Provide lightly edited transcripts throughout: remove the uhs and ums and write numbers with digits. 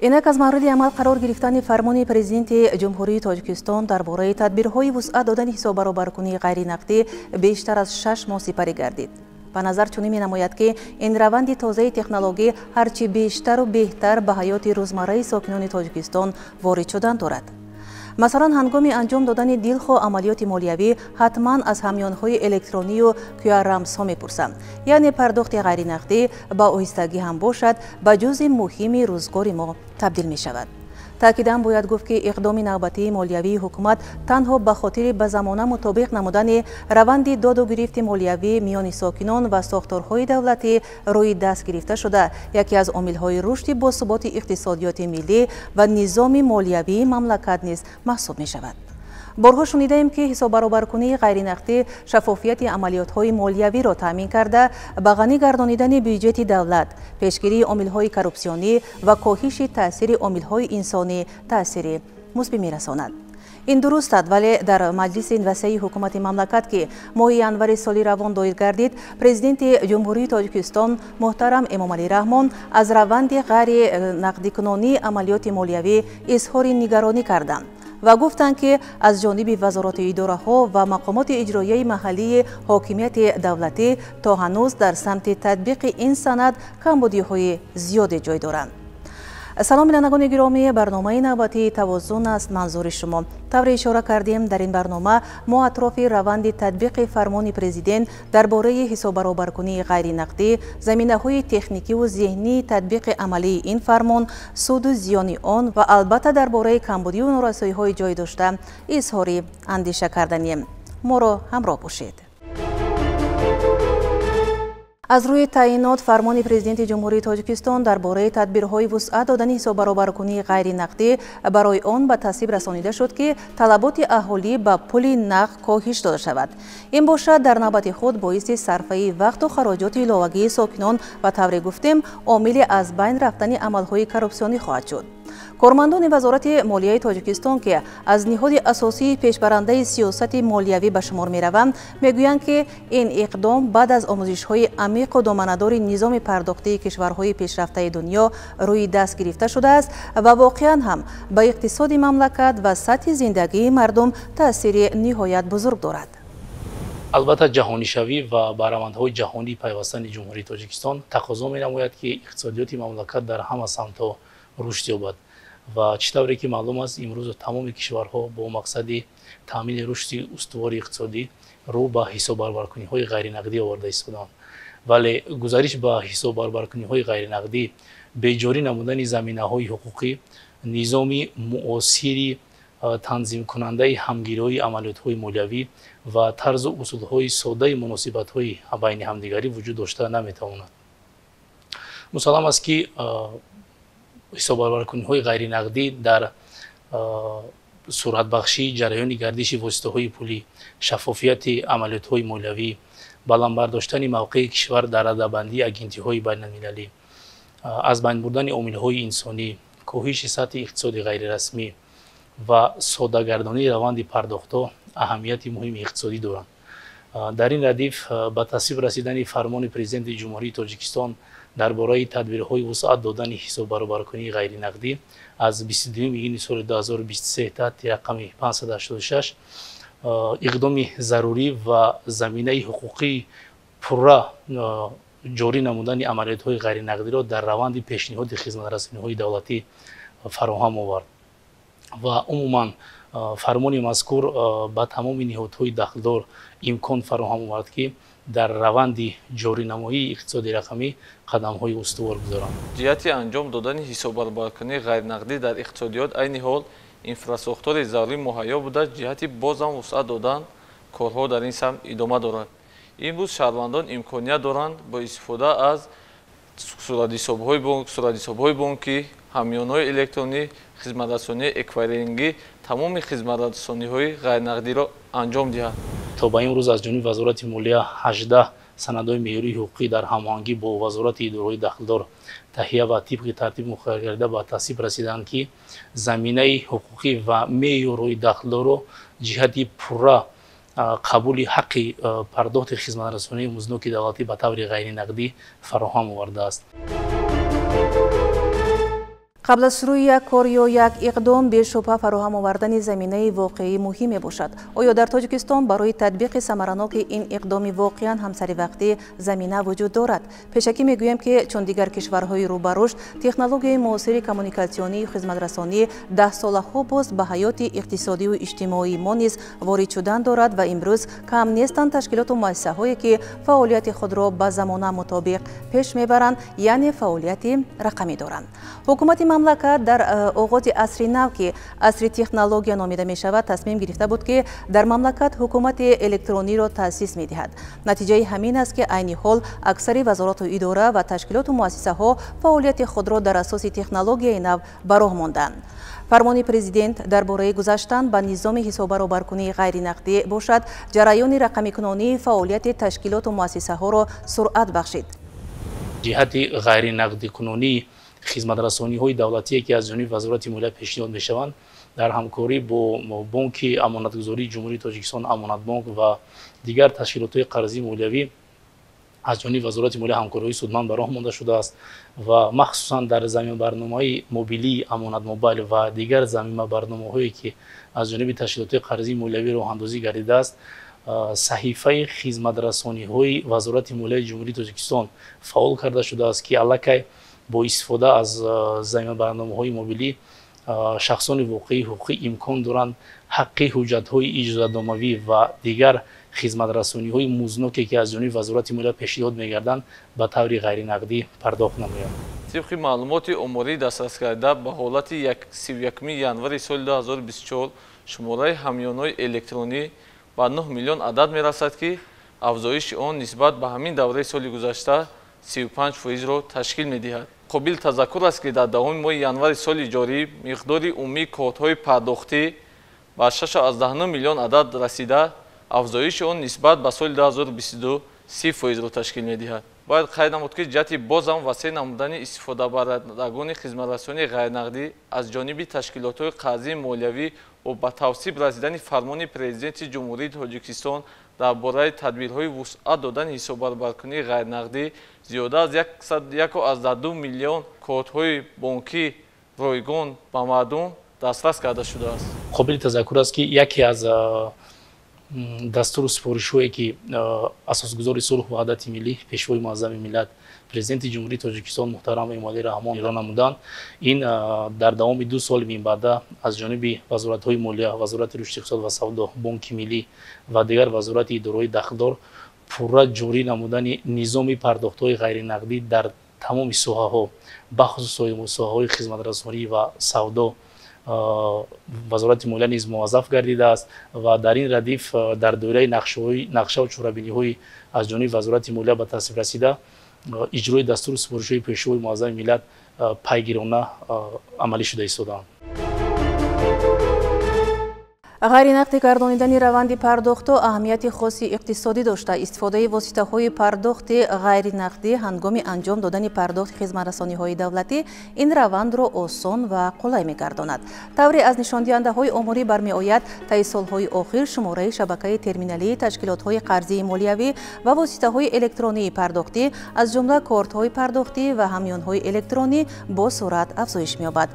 Инак аз мавриди амал қарор гирифтани фармони президенти Ҷумҳурии Тоҷикистон дар бораи тадбирҳои вусъат додани ҳисоббаробаркунии ғайринақдӣ бештар аз 6 моҳ сипарӣ гардид. Ба назар чунин менамояд, ки ин раванди тозаи технологӣ ҳарчи бештару беҳтар ба ҳаёти рӯзмарраи сокинони Тоҷикистон ворид шудан дорад. Масалан, ҳангоми анҷом додани дилхоҳ амалиёти молиявӣ ҳатман аз ҳамёнҳои электронию QR-рамзҳо мепурсанд. Яъне пардохти ғайринақдӣ ба оҳистагӣ ҳам бошад, ба ҷузъи муҳими рӯзгори мо табдил мешавад. Таъкидан бояд гуфт, ки иқдоми навбатии молиявии ҳукумат танҳо ба хотири ба замона мутобиқ намудани раванди доду гирифти молиявӣ миёни сокинон ва сохторҳои давлатӣ рӯи даст гирифта шуда, яке аз омилҳои рушди босуботи иқтисодиёти миллӣ ва низоми молиявии мамлакат низ маҳсуб мешавад. Борҳо шунидаем, ки ҳисоббаробаркунии ғайринақдӣ шаффофияти амалиётҳои молиявиро таъмин карда, ба ғанӣ гардонидани бюҷети давлат, пешгирии омилҳои коррупсионӣ ва коҳиши таъсири омилҳои инсонӣ таъсири мусбӣ мерасонад. Ин дуруст аст, вале дар маҷлиси васеи ҳукумати мамлакат, ки моҳи январи соли равон доир гардид, президенти Ҷумҳурии Тоҷикистон муҳтарам Эмомалӣ Раҳмон аз раванди ғайринақдикунонии амалиёти молиявӣ изҳори нигаронӣ карданд ва гуфтанд, ки аз ҷониби вазорату идораҳо ва мақомоти иҷроияи маҳаллии ҳокимияти давлатӣ то ҳанӯз дар самти татбиқи ин санад камбудиҳои зиёде ҷой доранд. Салом, бинандагони гиромӣ! Барномаи навбатии «Тавозун» аст манзури шумо. Тавре ишора кардем, дар ин барнома мо атрофи раванди татбиқи фармони президент дар бораи ҳисоббаробаркунии ғайринақдӣ, заминаҳои техникиву зеҳнии татбиқи амалии ин фармон, суду зиёни он ва албатта дар бораи камбудию норасоиҳои ҷой дошта изҳори андеша карданем. Моро ҳамроҳ бошед. Аз рӯи таъйинот фармони президенти Ҷумҳурии Тоҷикистон дар бораи тадбирҳои вусъат додани ҳисоббаробаркунии ғайринақдӣ барои он ба тасвиб расонида шуд, ки талаботи аҳолӣ ба пули нақд коҳиш дода шавад. Ин бошад, дар навбати худ боиси сарфаи вақту хароҷоти иловагии сокинон ва, тавре гуфтем, омили аз байн рафтани амалҳои коррупсионӣ хоҳад шуд. Кормандони Вазорати молияи Тоҷикистон, ки аз ниҳоди асосии пешбарандаи сиёсати молиявӣ ба шумор мераванд, мегӯянд, ки ин иқдом баъд аз омӯзишҳои амиқу доманадори низоми пардохтии кишварҳои пешрафтаи дунё рӯи даст гирифта шудааст ва воқеан ҳам ба иқтисоди мамлакат ва сатҳи зиндагии мардум таъсири ниҳоят бузург дорад. Албатта, ҷаҳонишавӣ ва ба равандҳои ҷаҳонӣ пайвастани Ҷумҳурии Тоҷикистон тақозо менамояд, ки иқтисодиёти мамлакат дар ҳама самтҳо рушд ёбад. Ва чӣ тавре ки маълум аст, имрӯз тамоми кишварҳо бо мақсади таъмини рушди устувори иқтисодӣ рӯ ба ҳисоббаробаркуниҳои ғайринақдӣ оварда истодаанд. Вале гузариш ба ҳисоббаробаркуниҳои ғайринақдӣ бе ҷорӣ намудани заминаҳои ҳуқуқӣ, низоми муосири танзимкунандаи ҳамгироии амалиётҳои молиявӣ ва тарзу усулҳои содаи муносибатҳои байни ҳамдигарӣ вуҷуд дошта наметавонад. Мусаллам аст, ки ҳисоббаробаркуниҳои ғайринақдӣ дар суръатбахшии ҷараёни гардиши воситаҳои пулӣ, шаффофияти амалиётҳои молиявӣ, баланд бардоштани мавқеи кишвар дар радабандии агентиҳои байналмилалӣ, аз байн бурдани омилҳои инсонӣ, коҳиши сатҳи иқтисоди ғайрирасмӣ ва соддагардонии раванди пардохтҳо аҳамияти муҳими иқтисодӣ доранд. Дар ин радиф ба тасвиб расидани фармони президенти Ҷумҳурии Тоҷикистон дар бораи тадбирҳои вусъат додани ҳисоббаробаркунии ғайринақдӣ аз 22 июни соли 2023 таҳти рақами 586 иқдоми зарурӣ ва заминаи ҳуқуқии пурра ҷорӣ намудани амалиётҳои ғайринақдиро дар раванди пешниҳоди хизматрасониҳои давлатӣ фароҳам овард. Ва умуман фармони мазкур ба тамоми ниҳодҳои дахлдор имкон фароҳам овард, ки дар раванди ҷоринамоии иқтисоди рақамӣ қадамҳои устувор гузоранд. Ҷиҳати анҷом додани ҳисоббаробаркунии ғайринақдӣ дар иқтисодиёт айни ҳол инфрасохтори зарурӣ муҳайё буда, ҷиҳати бозам вусъат додан корҳо дар ин самт идома дорад. Имрӯз шаҳрвандон имконият доранд бо истифода аз суратҳисобҳои бонкӣ, ҳамёнҳои электронӣ, хизматрасонии эквайрингӣ тамоми хизматрасониҳои ғайринақдиро анҷом диҳанд. То ба имрӯз аз ҷониби Вазорати молия 18 санадҳои меъёрии ҳуқуқӣ дар ҳамоҳангӣ бо вазорати идораҳои дахлдор таҳия ва тибқи тартиб муқаррар ба тасвиб расиданд, ки заминаи ҳуқуқӣ ва меъёрҳои дахлдорро ҷиҳати пурра қабули ҳаққи пардохти хизматрасонии муздноки давлатӣ ба таври ғайринақдӣ фароҳам овардааст. Қабл аз шурӯи як кор ё як иқдом бешубҳа фароҳам овардани заминаи воқеӣ муҳим мебошад. Оё дар Тоҷикистон барои татбиқи самараноки ин иқдоми воқеан ҳам саривақтӣ замина вуҷуд дорад? Пешакӣ мегӯем, ки чун дигар кишварҳои рӯ ба рушд, технологияи муосири коммуникатсионию хизматрасонӣ даҳсолаҳо боз ба ҳаёти иқтисодию иҷтимоии мо низ ворид шудан дорад ва имрӯз кам нестанд ташкилоту муассисаҳое, ки фаъолияти худро ба замона мутобиқ пеш мебаранд, яъне фаъолияти рақамӣ доранд. Ҳукумати мамлакат дар оғози асри нав, ки асри технология номида мешавад, тасмим гирифта буд, ки дар мамлакат ҳукумати электрониро таъсис медиҳад. Натиҷаи ҳамин аст, ки айни ҳол аксари вазорату идора ва ташкилоту муассисаҳо фаъолияти худро дар асоси технологияи нав ба роҳ монданд. Фармони президент дар бораи гузаштан ба низоми ҳисоббаробаркунии ғайринақдӣ бошад, ҷараёни рақамикунонии фаъолияти ташкилоту муассисаҳоро суръат бахшид. Ҷиҳати ғайринақдикунонии хизматрасониҳои давлатие, ки аз ҷониби Вазорати молия пешниҳод мешаванд, дар ҳамкорӣ бо Бонки Амонатгузории Ҷумҳурии Тоҷикистон, Амонатбонк ва дигар ташкилотҳои қарзии молиявӣ аз ҷониби Вазорати молия ҳамкориҳои судманд ба роҳ монда шудааст ва махсусан дар замимабарномаи мобилии Амонат Мобайл ва дигар замимабарномаҳое, ки аз ҷониби ташкилотҳои қарзии молиявӣ роҳандозӣ гардидааст, саҳифаи хизматрасониҳои Вазорати молияи Ҷумҳурии Тоҷикистон фаъол карда шудааст, ки аллакай бо истифода аз замимабарномаҳои мобилӣ шахсони воқеии ҳуқуқӣ имкон доранд ҳаққи ҳуҷҷатҳои иҷозатномавӣ ва дигар хизматрасониҳои музноке, ки аз ҷониби Вазорати молия пешниҳод мегарданд, ба таври ғайринақдӣ пардохт намоянд. Тибқи маълумоти омории дастрас карда ба ҳолати 31 январи соли 2024, шумораи ҳамёнҳои электронӣ ба 9 миллион адад мерасад, ки афзоиши он нисбат ба ҳамин давраи соли гузашта 35 фоизро ташкил медиҳад. Қобили тазаккур аст, ки дар давоми моҳи январи соли ҷорӣ миқдори умумии кортҳои пардохтӣ ба 6,9 миллион адад расида, афзоиши он нисбат ба соли 2022 30 фоизро ташкил медиҳад. Бояд қайд намуд, ки ҷиҳати бозам васеъ намудани истифодабарандагони хизматрасонии ғайрнақдӣ аз ҷониби ташкилотҳои қарзии молиявӣ ва ба тавсиб расидани фармони Президенти Ҷумҳурии Тоҷикистон дар бораи тадбирҳои вусъат додани ҳисоббаробаркунии ғайрнақдӣ, зиёда аз 1,2 миллион кортҳои бонкӣ ройгон ба мардум дастрас карда шудааст. Қобили тазаккур аст, ки яке аз дастуру супоришҳое, ки асосгузори сулҳу ваҳдати миллӣ, Пешвои муаззами миллат, Президенти Ҷумҳурии Тоҷикистон муҳтарам Эмомалӣ Раҳмон ироа намуданд, ин дар давоми 2 соли минбаъда аз ҷониби вазоратҳои молия, Вазорати рушди иқтисод ва савдо, Бонки миллӣ ва дигар вазорати идораҳои дахлдор пурра ҷорӣ намудани низоми пардохтҳои ғайринақдӣ дар тамоми соҳаҳо, бахусус соҳаҳои хизматрасонӣ ва савдо, Вазорати молия низ муваззаф гардидааст ва дар ин радиф дар доираи нақшаву чорабиниҳои аз ҷониби Вазорати молия ба тасвиб расида, иҷрои дастуру супоришҳои Пешвои муаззами миллат пайгирона амалӣ шуда истодаанд. Ғайринақдӣ гардонидани раванди пардохтҳо аҳамияти хоси иқтисодӣ дошта, истифодаи воситаҳои пардохти ғайринақдӣ ҳангоми анҷом додани пардохти хизматрасониҳои давлатӣ ин равандро осон ва қулай мегардонад. Тавре аз нишондиҳандаҳои оморӣ бармеояд, таи солҳои охир шумораи шабакаи терминалии ташкилотҳои қарзии молиявӣ ва воситаҳои электронии пардохтӣ, аз ҷумла кортҳои пардохтӣ ва ҳамёнҳои электронӣ, бо суръат афзоиш меёбад.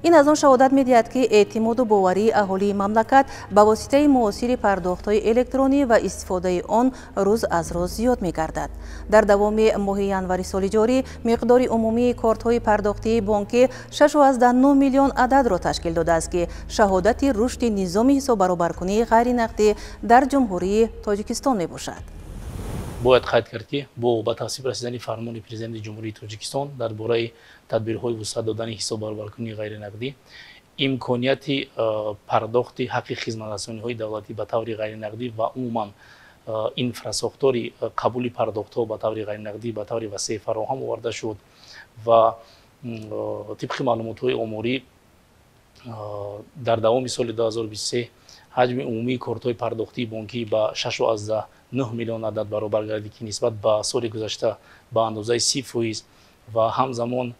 Ин аз он шаҳодат медиҳад, ки эътимоду боварии аҳолии мамлакат ба воситаи муосири пардохтҳои электронӣ ва истифодаи он рӯз аз рӯз зиёд мегардад. Дар давоми моҳи январи соли ҷорӣ миқдори умумии кортҳои пардохтии бонкӣ 6,9 миллион ададро ташкил додааст, ки шаҳодати рушди низоми ҳисоббаробаркунии ғайринақдӣ дар Ҷумҳурии Тоҷикистон мебошад. Бояд қайд кард, ки бо ба тасвиб расидани фармони Президенти Ҷумҳурии Тоҷикистон дар бораи тадбирҳои вусъат додани ҳисоббаробаркунии ғайринақдӣ, имконияти пардохти ҳаққи хизматрасониҳои давлатӣ ба таври ғайринақдӣ ва умуман инфрасохтори қабули пардохтҳо ба таври ғайринақдӣ ба таври васеъ фароҳам оварда шуд ва тибқи маълумотҳои оморӣ дар давоми соли 2023 ҳаҷми умумии кортҳои пардохтии бонкӣ ба 6,9 миллион адад баробар гардид, ки нисбат ба соли гузашта ба андозаи 30 фоиз, ва ҳамзамон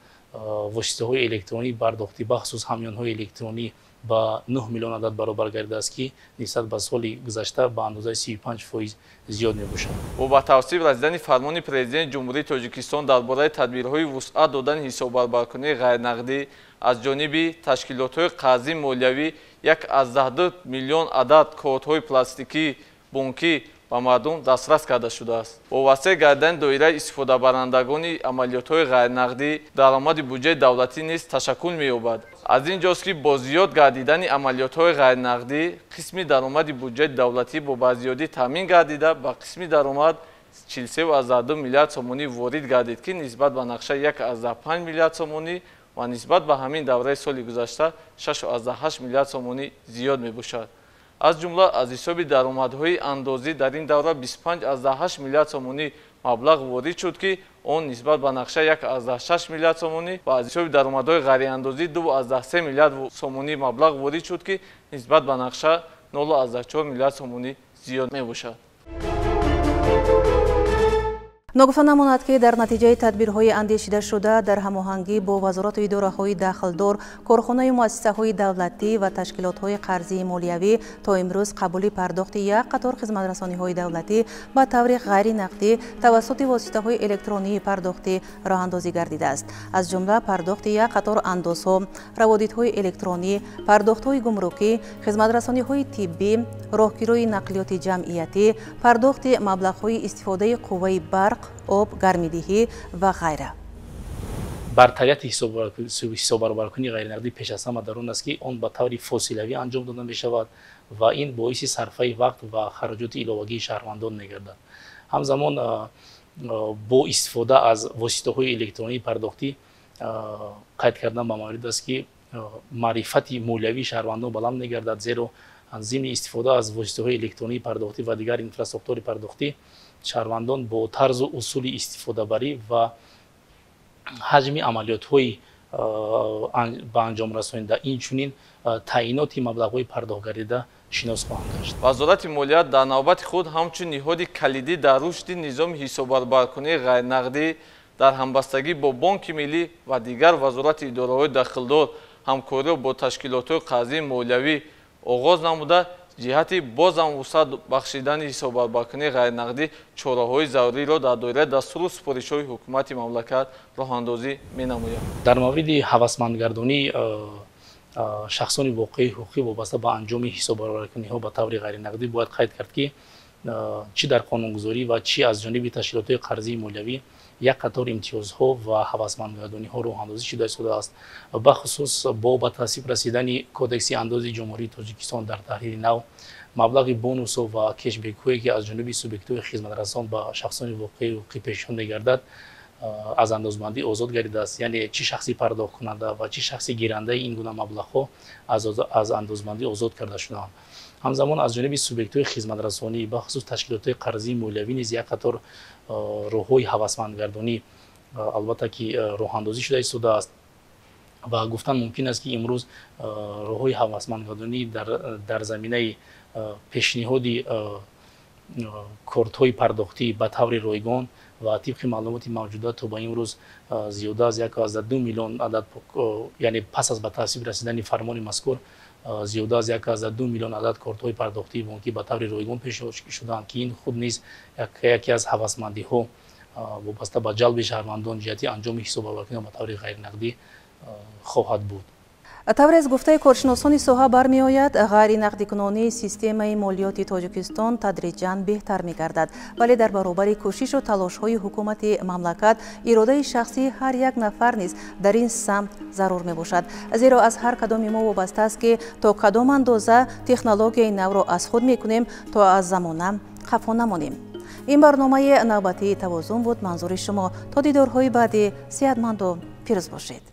воситаҳои электронии пардохтӣ, бахусус ҳамёнҳои электронӣ, ба 9 миллион адад баробар гардидааст, ки нисбат ба соли гузашта ба андозаи 35 фоиз зиёд мебошад. Бо ба тавсиб расидани фармони Президенти Ҷумҳурии Тоҷикистон дар бораи тадбирҳои вусъат додани ҳисоббаробаркунии ғайрнақдӣ Аз ҷониби ташкилотҳои қарзии молиявӣ 1,2 миллион адад кортҳои пластикии бонкӣ ба мардум дастрас карда шудааст. Бо васеъ гардидани доираи истифодабарандагони амалиётҳои ғайрнақдӣ даромади буҷаи давлатӣ низ ташаккул меёбад. Аз ин ҷост, ки бо зиёд гардидани амалиётҳои ғайрнақдӣ қисми даромади буҷаи давлатӣ бо барзиёдӣ таъмин гардида, ба қисми даромад 43,2 миллиард сомонӣ ворид гардид, ки нисбат ба нақша 1,5 миллиард сомонӣ ва нисбат ба ҳамин давраи соли гузашта 6,8 миллиард сомонӣ зиёд мебошад. Аз ҷумла аз ҳисоби даромадҳои андозӣ дар ин давра 25,8 миллиард сомонӣ маблағ ворид шуд, ки он нисбат ба нақша 1,6 миллиард сомонӣ ва аз ҳисоби даромадҳои ғайриандозӣ 2,3 миллиард сомонӣ маблағ ворид шуд, ки нисбат ба нақша 0,4 миллиард сомонӣ зиёд мебошад. Ногуфта намонад, ки дар натиҷаи тадбирҳои андешидашуда дар ҳамоҳангӣ бо вазорату идораҳои дахлдор, корхонаю муассисаҳои давлатӣ ва ташкилотҳои қарзии молиявӣ то имрӯз қабули пардохти як қатор хизматрасониҳои давлатӣ ба таври ғайринақдӣ тавассути воситаҳои электронии пардохтӣ роҳандозӣ гардидааст. Аз ҷумла пардохти як қатор андозҳо, раводидҳои электронӣ, пардохтҳои гумрукӣ, хизматрасониҳои тиббӣ, роҳкирои нақлиёти ҷамъиятӣ, пардохти маблағҳои истифодаи қувваи барқ, об, гармидиҳӣ ва ғайра. Бартарияти ҳисоббаробаркунии ғайринақдӣ пеш аз ҳама дар он аст, ки он ба таври фосилавӣ анҷом дода мешавад ва ин боиси сарфаи вақт ва хароҷоти иловагии шаҳрвандон мегардад. Ҳамзамон бо истифода аз воситаҳои электронии пардохтӣ қайд кардан ба маврид аст, ки маърифати молиявии шаҳрвандон баланд мегардад, зеро зимни истифода аз воситаҳои электронии пардохтӣ ва дигар инфрасохтори пардохтӣ шаҳрвандон бо тарзу усули истифодабарӣ ва ҳаҷми амалиётҳои ба анҷом расонида, инчунин таъиноти маблағҳои пардохтгардида шинос хоҳанд гашт. Вазорати молия дар навбати худ ҳамчун ниҳоди калидӣ дар рушди низоми ҳисоббаробаркунии ғайрнақдӣ дар ҳамбастагӣ бо Бонки Миллӣ ва дигар вазорати идораҳои дахлдор ҳамкориро бо ташкилотҳои қарзии молиявӣ оғоз намуда, ҷиҳати бозам вусъат бахшидани ҳисоббаробаркунии ғайрнақдӣ чораҳои заруриро дар доираи дастуру супоришҳои ҳукумати мамлакат роҳандозӣ менамояд. Дар мавриди ҳавасмандгардонии шахсони воқеии ҳуқуқӣ вобаста ба анҷоми ҳисоббаробаркуниҳо ба таври ғайринақдӣ бояд қайд кард, ки чӣ дар қонунгузорӣ ва чӣ аз ҷониби ташкилотҳои қарзии молиявӣ як қатор имтиёзҳо ва ҳавасмандгардониҳо роҳандозӣ шуда истодааст. Бахусус бо ба тасвиб расидани Кодекси андози Ҷумҳурии Тоҷикистон дар таҳрири нав, маблағи бонусҳо ва кешбекҳое, ки аз ҷониби субъектҳои хизматрасон ба шахсони воқеии ҳуқуқӣ пешниҳод мегардад, аз андозбандӣ озод гардидааст. Яъне чӣ шахси пардохткунанда ва чӣ шахси гирандаи ин гуна маблағҳо аз андозбандӣ озод карда шудаанд. Ҳамзамон аз ҷониби субъектҳои хизматрасонӣ, бахусус ташкилотҳои қарзии молиявӣ низ як қатор роҳҳои ҳавасмандгардонӣ албатта ки роҳандозӣ шуда истодааст ва гуфтан мумкин аст, ки имрӯз роҳҳои ҳавасмандгардонӣ дар заминаи пешниҳоди кортҳои пардохтӣ ба таври ройгон ва тибқи маълумоти мавҷуда то ба имрӯз зиёда аз 1,2 миллион адад, яъне пас аз ба тасвиб расидани фармони мазкур зиёда аз 1,2 миллион адад кортҳои пардохтии бонкӣ ба таври ройгон пешниҳод шудаанд, ки ин худ низ яке аз ҳавасмандиҳо вобаста ба ҷалби шаҳрвандон ҷиҳати анҷоми ҳисоббаробаркунӣ ба таври ғайринақдӣ хоҳад буд. Тавре аз гуфтаи коршиносони соҳа бармеояд, ғайринақдикунонии системаи молиёти Тоҷикистон тадриҷан беҳтар мегардад, вале дар баробари кӯшишу талошҳои ҳукумати мамлакат иродаи шахсии ҳар як нафар низ дар ин самт зарур мебошад, зеро аз ҳар кадоми мо вобаста аст, ки то кадом андоза технологияи навро аз худ мекунем, то аз замона қафо намонем. Ин барномаи навбатии Тавозун буд. Манзури шумо. То дидорҳои баъдӣ сеҳатманду пирӯз бошед.